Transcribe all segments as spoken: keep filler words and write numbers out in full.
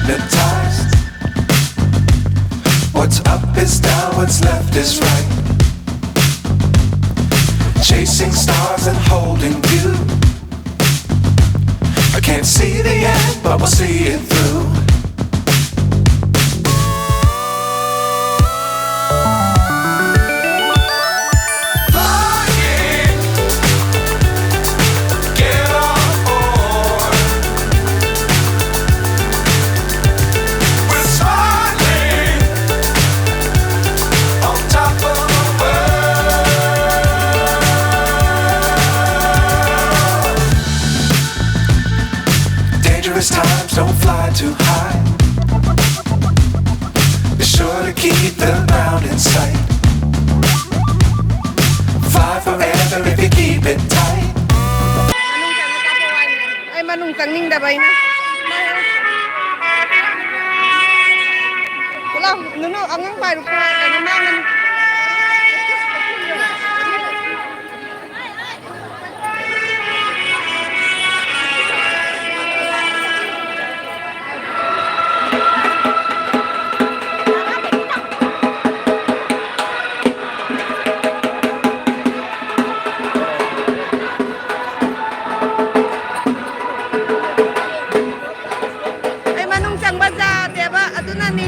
Hypnotized. What's up is down, what's left is right. Chasing stars and holding you. I can't see the end, but we'll see it through. Flying, get on board. We're smiling on top of the world. Dangerous times, don't fly too high. Be sure to keep the ground in sight. Fly forever if you keep it tight. Ay, manong tangning dabay na. Wala, nuno, angang pa, ano pa, ano pa, ano pa. Ay, manong siyang baza, diba? Ato na ni.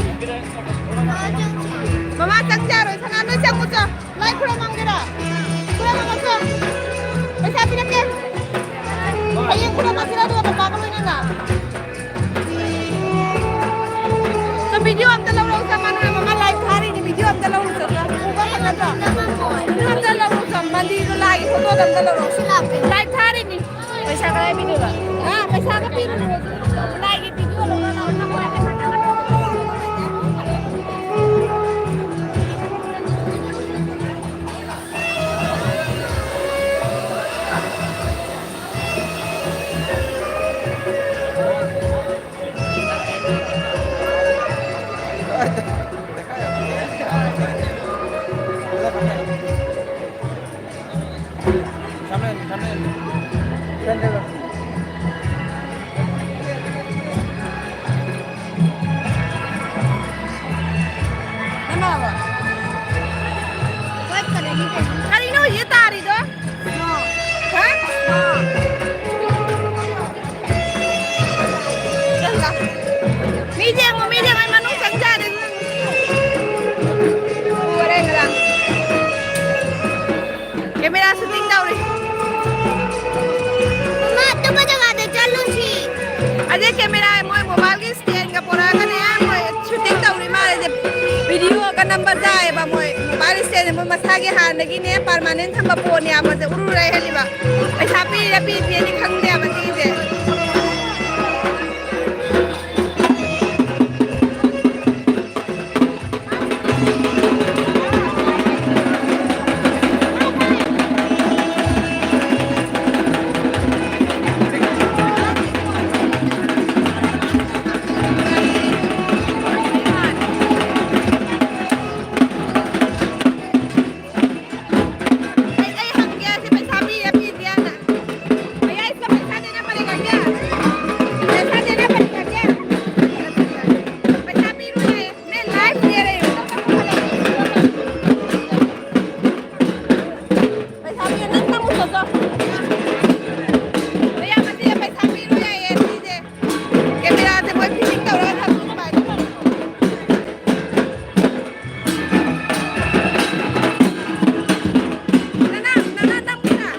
Mama, siyang siya, Roy. Sa ano siyang musa? Lai ꯈꯨꯔꯨꯝꯃꯝꯒꯦꯔꯥ? ꯈꯨꯔꯨꯝꯃꯝꯃꯁꯨ꯫ ꯄꯩꯁꯥ ꯄꯤꯔꯛꯀꯦ꯫ ꯍꯌꯦꯡ ꯈꯨꯔꯨꯝꯃꯁꯤꯔꯥ ꯑꯗꯨꯒ ꯄꯄꯥꯒ ꯂꯣꯏꯅꯅ? ꯁꯣ, video ꯑꯝꯇ ꯂꯧꯔꯛꯎꯁꯦ, ꯃꯥꯅ ꯃꯃꯥ live ꯊꯥꯔꯤꯅꯤ, video ꯑꯝꯇ ꯂꯧꯔꯨꯆꯣ, ꯁꯣ꯫ ꯎꯕ ꯐꯪꯒꯗ꯭ꯔꯣ? ꯑꯝꯇ ꯂꯧꯔꯨꯆꯣ, ꯃꯟꯗꯤꯔꯗꯣ ꯂꯥꯏꯒꯤ photoꯗꯣ ꯑꯝꯇ ꯂꯧꯔꯛꯎꯁꯦ꯫ Live ꯊꯥꯔꯤꯅꯤ꯫ ꯄꯩꯁꯥ ꯀꯗꯥꯏ ꯄꯤꯗꯣꯏꯕ? ꯑꯥ, ꯄꯩꯁꯥꯒ ꯄꯤꯔꯨꯔꯣ꯫ ꯂꯥꯏꯒꯤ video ꯂꯧꯔ ꯂꯥꯛꯑꯣ꯫ ꯀꯔꯤꯅꯣ ꯍꯧꯖꯤꯛ ꯇꯥꯔꯤꯗꯣ? ꯍꯥ? ꯃꯤ ꯌꯦꯡꯉꯣ, ꯃꯤ ꯌꯦꯡꯉꯣ, ꯑꯩ ꯃꯅꯨꯡ ꯆꯪꯖꯔꯦ꯫ ꯎꯔꯦ ꯉꯔꯥꯡ꯫ ꯀꯦꯃꯦꯔꯥ ꯁꯨꯇꯤꯡ ꯇꯧꯔꯤ꯫ ꯃꯃꯥ, ꯑꯇꯣꯞꯄ ꯖꯒꯥꯗ ꯆꯠꯂꯨꯁꯤ꯫ ꯑꯗꯩ ꯀꯦꯃꯦꯔꯥ ꯃꯣꯏ ꯃꯣꯕꯥꯏꯜꯒꯤ ꯁ꯭ꯇꯦꯟꯒ ꯄꯣꯔꯛꯑꯒꯅꯦ ꯃꯣꯏ ꯁꯨꯇꯤꯡ ꯇꯧꯔꯤ ꯃꯥꯜꯂꯦ꯫ ꯚꯤꯗꯤꯑꯣꯒ ꯅꯝꯕ ꯌꯥꯏꯌꯦꯕ ꯃꯣꯏ ꯃꯣꯕꯥꯏꯜ ꯁ꯭ꯇꯦꯟꯁꯦ ꯃꯣꯏ ꯃꯁꯥꯒꯤ ꯍꯥꯟꯅꯗꯒꯤꯅꯦ ꯄꯥꯔꯃꯥꯅꯦꯟ ꯊꯝꯕ ꯄꯣꯠꯅꯦ ꯍꯥꯏꯕꯁꯦ ꯎꯔꯨꯔ ꯍꯦꯜꯂꯤꯕ꯫ ꯄꯩꯁꯥ ꯄꯤꯔ ꯄꯤꯗ꯭ꯔꯤꯗꯤ ꯈꯪꯗꯦꯕ ꯁꯤꯒꯤꯁꯦ꯫ ꯀꯦꯃꯦꯔꯥꯁꯦ ꯃꯣꯏ ꯐꯤꯠꯇꯤꯡ ꯇꯧꯔꯒ ꯊꯝꯃꯤ ꯁꯨꯃꯥꯏꯅ꯫ ꯅꯅꯥ, ꯅꯅꯥ ꯅꯝꯃꯤꯔꯥ?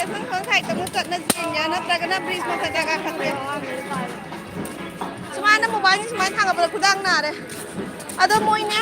ꯑꯁꯣꯝ ꯁꯣꯝ ꯁꯥꯏꯗꯇ ꯑꯃꯨꯛ ꯆꯠꯅꯁꯤ ꯌꯦꯡꯒꯦ, ꯅꯠꯇ꯭ꯔꯒꯅ ꯕ꯭ꯔꯤꯖ ꯃꯊꯛꯇ ꯀꯥꯈꯠꯁꯦ꯫ ꯁꯨꯃꯥꯏꯅ ꯃꯣꯕꯥꯏꯜꯁꯦ ꯁꯨꯃꯥꯏꯅ ꯊꯥꯡꯒꯠꯄꯗ ꯈꯨꯗꯥꯡ ꯅꯥꯔꯦ꯫ ꯑꯗꯣ ꯃꯣꯏꯅꯦ꯫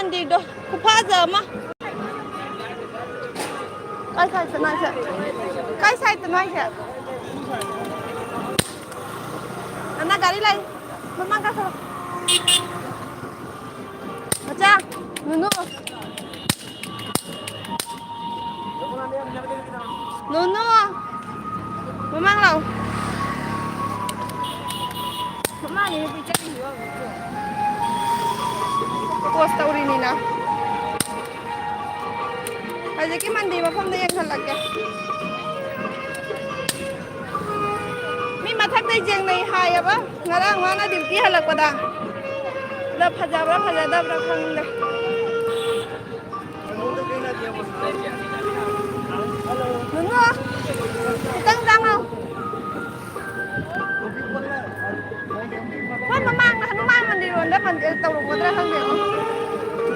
ꯃꯟꯗꯤꯔꯗꯣ ꯈꯨꯐꯖ ꯑꯃ꯫ ꯀꯥꯏ ꯁꯥꯏꯠꯇꯅꯣ ꯍꯥꯏꯁꯦ? ꯀꯥꯏ ꯁꯥꯏꯠꯇꯅꯣ ꯍꯥꯏꯁꯦ? ꯑꯅꯥ, ꯒꯥꯔꯤ ꯂꯥꯛꯏ꯫ ꯃꯃꯥꯡ ꯀꯥꯈꯠꯂꯣ꯫ ꯃꯆꯥ, ꯅꯨꯅꯨ꯫ ꯅꯨꯅꯨ꯫ ꯃꯃꯥꯡ ꯂꯥꯛꯑꯣ꯫ ꯃꯃꯥꯡꯒꯤ ꯅꯨꯄꯤ ꯆꯠꯂꯤꯁꯤꯕꯣ꯫ ꯄꯣꯁ ꯇꯧꯔꯤꯅꯤꯅ꯫ ꯍꯧꯖꯤꯛꯀꯤ ꯃꯟꯗꯤꯔ ꯃꯐꯝꯗ ꯌꯦꯡꯍꯜꯂꯛꯀꯦ꯫ ꯃꯤ ꯃꯊꯛꯇꯩ ꯌꯦꯡꯅꯩ ꯍꯥꯏꯌꯦꯕ, ꯉꯔꯥꯡ ꯃꯥꯅ ꯗ꯭ꯌꯨꯇꯤ ꯍꯜꯂꯛꯄꯗ꯫ ꯑꯗ ꯐꯖꯕ꯭ꯔꯥ ꯐꯖꯗꯕ꯭ꯔꯥ ꯈꯪꯗꯦ꯫ ꯅꯨꯅꯨ, ꯈꯤꯇꯪ ꯆꯪꯉꯣ꯫ ꯍꯣꯏ, ꯃꯃꯥꯡꯗ ꯍꯅꯨꯃꯥꯟ ꯃꯟꯗꯤꯔ ꯔꯣꯝꯗ ꯃꯟꯗꯤꯔ ꯇꯧꯔꯝꯒꯗ꯭ꯔꯥ ꯈꯪꯗꯦꯉꯣ꯫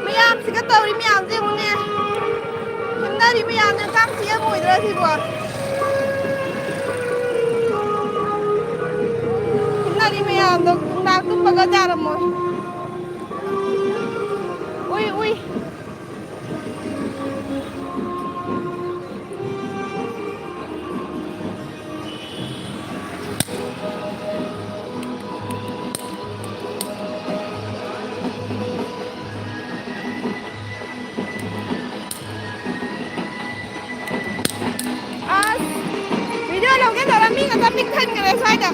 ꯃꯌꯥꯝꯁꯤꯒ ꯇꯧꯔꯤ ꯃꯌꯥꯝꯁꯦ ꯌꯦꯡꯉꯨꯅꯦ꯫ ꯈꯪꯅꯔꯤ ꯃꯌꯥꯝꯁꯦ ꯀꯥꯡ ꯆꯤꯛꯑꯝꯃꯣꯏꯗ꯭ꯔꯥ ꯁꯤꯕꯣ? ꯈꯪꯅꯔꯤ ꯃꯌꯥꯝꯗꯣ ꯅꯨꯡꯗꯥꯡ ꯇꯨꯝꯕꯒ ꯌꯥꯔꯝꯃꯣꯏ꯫ ꯎꯏ, ꯎꯏ꯫ ꯑꯁ, video ꯂꯧꯒꯦ ꯇꯧꯔ ꯃꯤ ꯉꯥꯛꯇ ꯄꯤꯛ ꯊꯟꯈ꯭ꯔꯦ ꯁ꯭ꯋꯥꯏꯗ꯫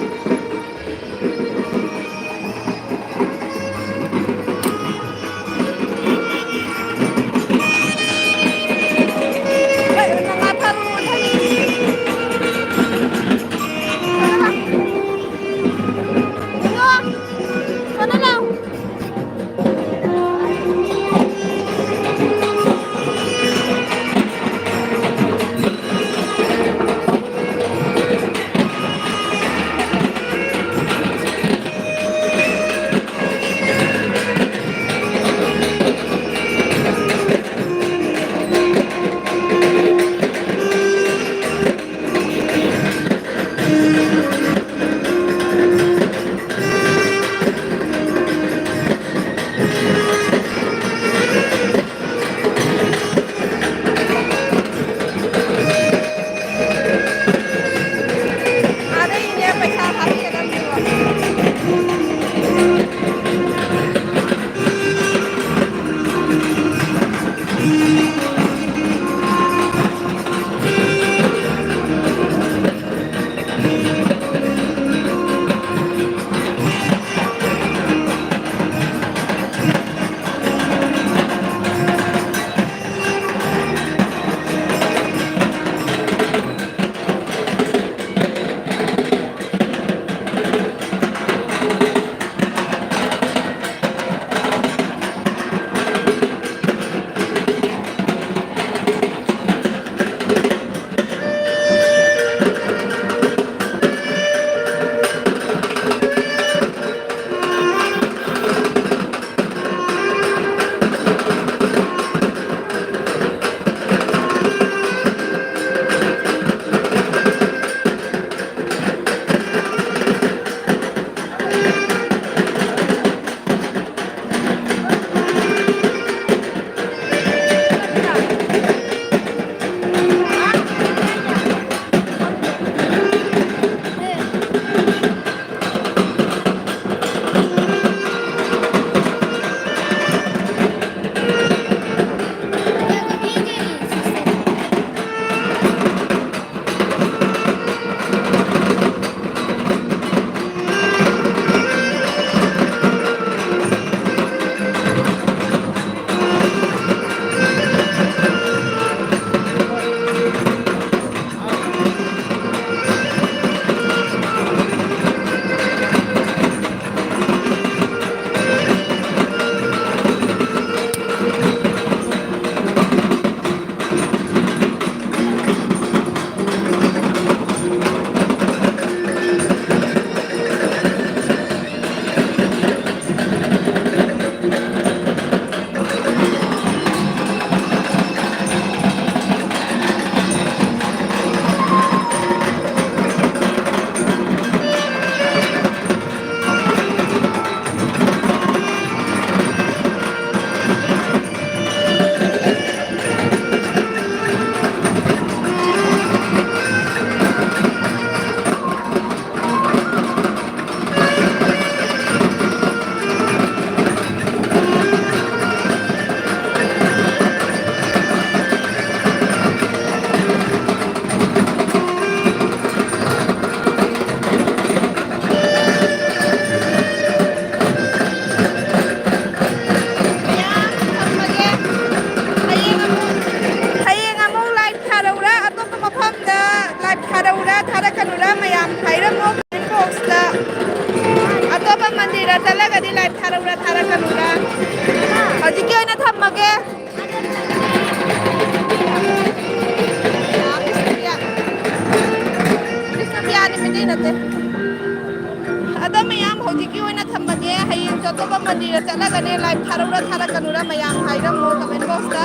ꯑꯗꯣ ꯃꯌꯥꯝ ꯍꯧꯖꯤꯛꯀꯤ ꯑꯣꯏꯅ ꯊꯝꯃꯒꯦ꯫ ꯍꯌꯦꯡꯁꯨ ꯑꯇꯣꯞꯄ ꯃꯟꯗꯤꯔꯗ ꯆꯠꯂꯒꯅꯦ, ꯂꯥꯏꯚ ꯊꯥꯔꯛꯎꯔ ꯊꯥꯔꯛꯀꯅꯨꯔ ꯃꯌꯥꯝ ꯍꯥꯏꯔꯝꯃꯣ comment box ꯇ꯫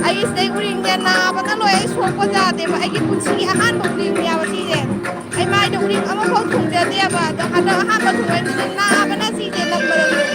ꯑꯩꯒꯤ ꯁꯤꯗꯩ ꯎꯔꯤꯡꯁꯦ ꯅꯥꯕꯅ ꯂꯣꯏ꯫ ꯑꯩ ꯁꯣꯛꯄ ꯌꯥꯗꯦꯕ꯫ ꯑꯩꯒꯤ ꯄꯨꯟꯁꯤꯒꯤ ꯑꯍꯥꯟꯕ ꯎꯔꯤꯡꯅꯦꯕ ꯁꯤꯁꯦ꯫ ꯑꯩ ꯃꯥꯏꯗ ꯎꯔꯤꯡ ꯑꯃꯐꯥꯎ ꯊꯨꯡꯖꯗꯦꯕ꯫ ꯑꯗꯣ ꯍꯟꯗꯛ ꯑꯍꯥꯟꯕ ꯊꯨꯡꯕꯩꯗꯨꯗꯤ ꯅꯥꯕꯅ ꯁꯤꯁꯦ ꯅꯝꯕꯗ꯫